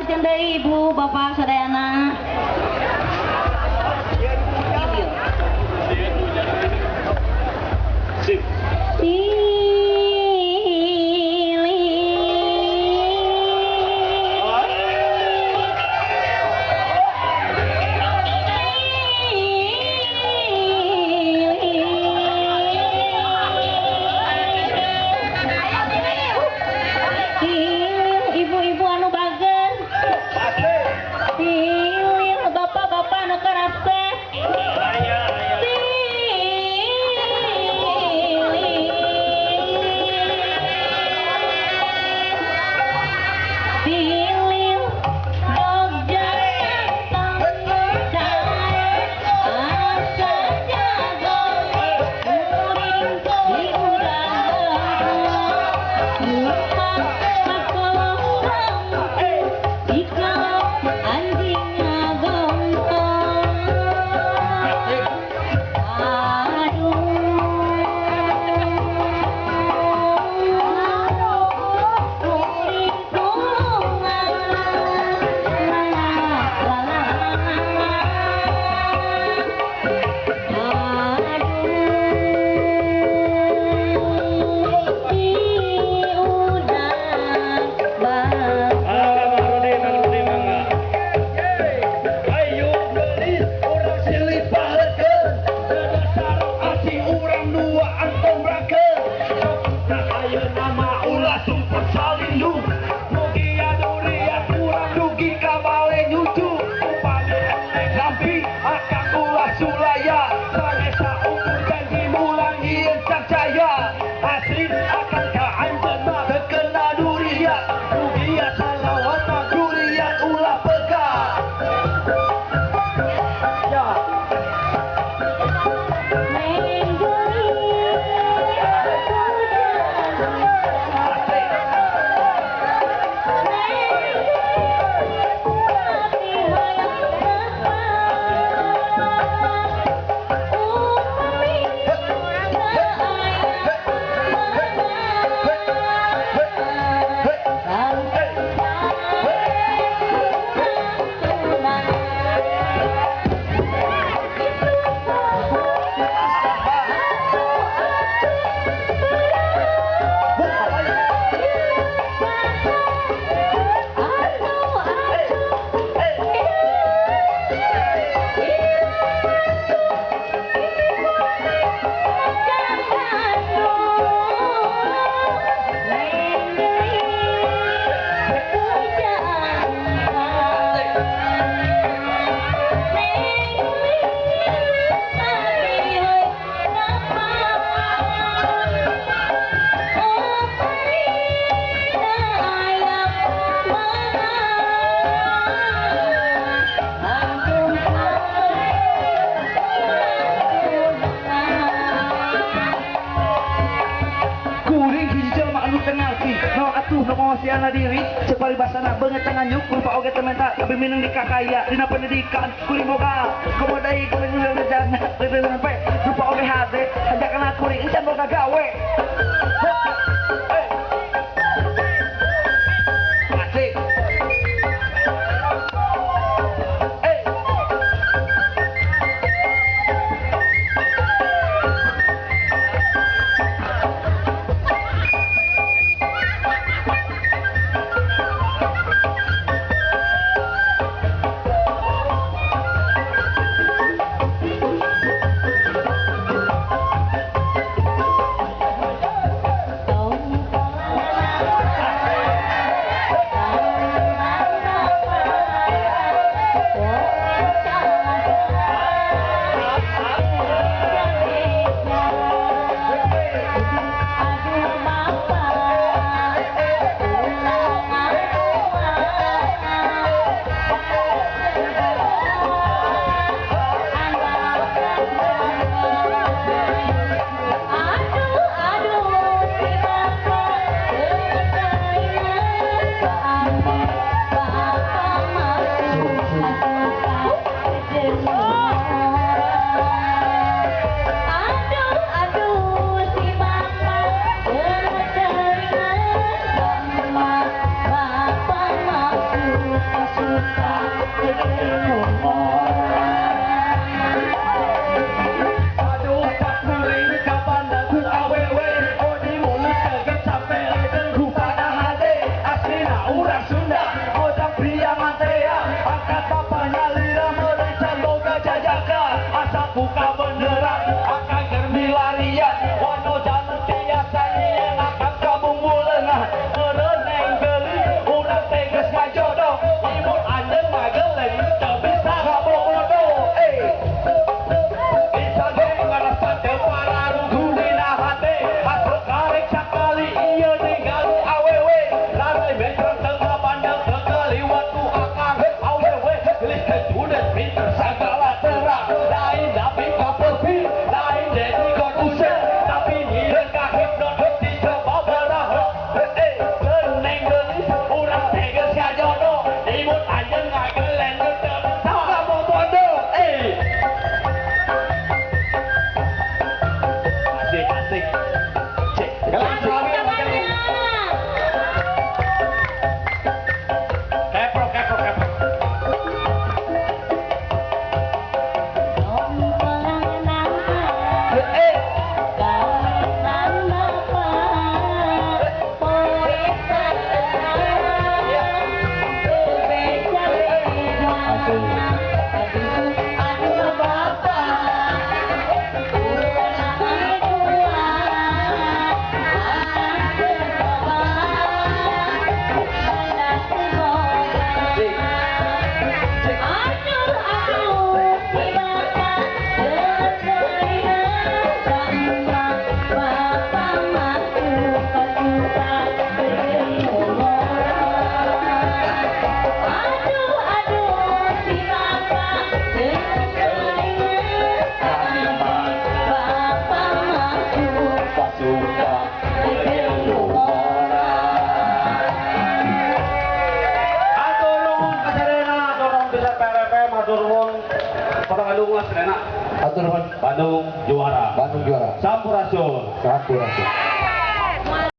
Teraskeun deui Ibu, Bapak sadayana. Sip. Ibu-ibu anu bager. Pilih bapak-bapak anu karasep. Pilih Jogja asa jago kuring di udara Siana diri separibasana banget tengah nyuk rupa oge tementa tapi minang di kakaya dina pendidikan kuring boga komodai kuring rencana sampai rupa oge hade hajakana kuring encan boga gawe. Asik. Aduh pas kuring kapandang ku awewe oh di mulut teget sampe rupa hade aslina urang Sunda ojang pria mantea angkat bapaknya lira merica boga jajaka asa buka beneran akan germilarian wano janu tiasa nyian akan kabumbuleunah mereneng geli urang teges ngajodoh imut anjeun ngageleng teu bisa ngabobodo bisa ge ngarasa teu pararugu dina hate asa karek sakali ieu ningali awewe larai metrang tengah pandang teu kaliwat ku akang awewe gelis teh judes pinter sagala terang lain David Copperfield lain Deddy Corbuzier tapi nyieun kahipnot dicoba baraha neng geulis urang teges ngajodoh imut anjeun ngageleng teu bisa ngabobodo asik asik cek kepro kepro kepro Bandung juara. Bandung juara. Sampurasun. Sampurasun.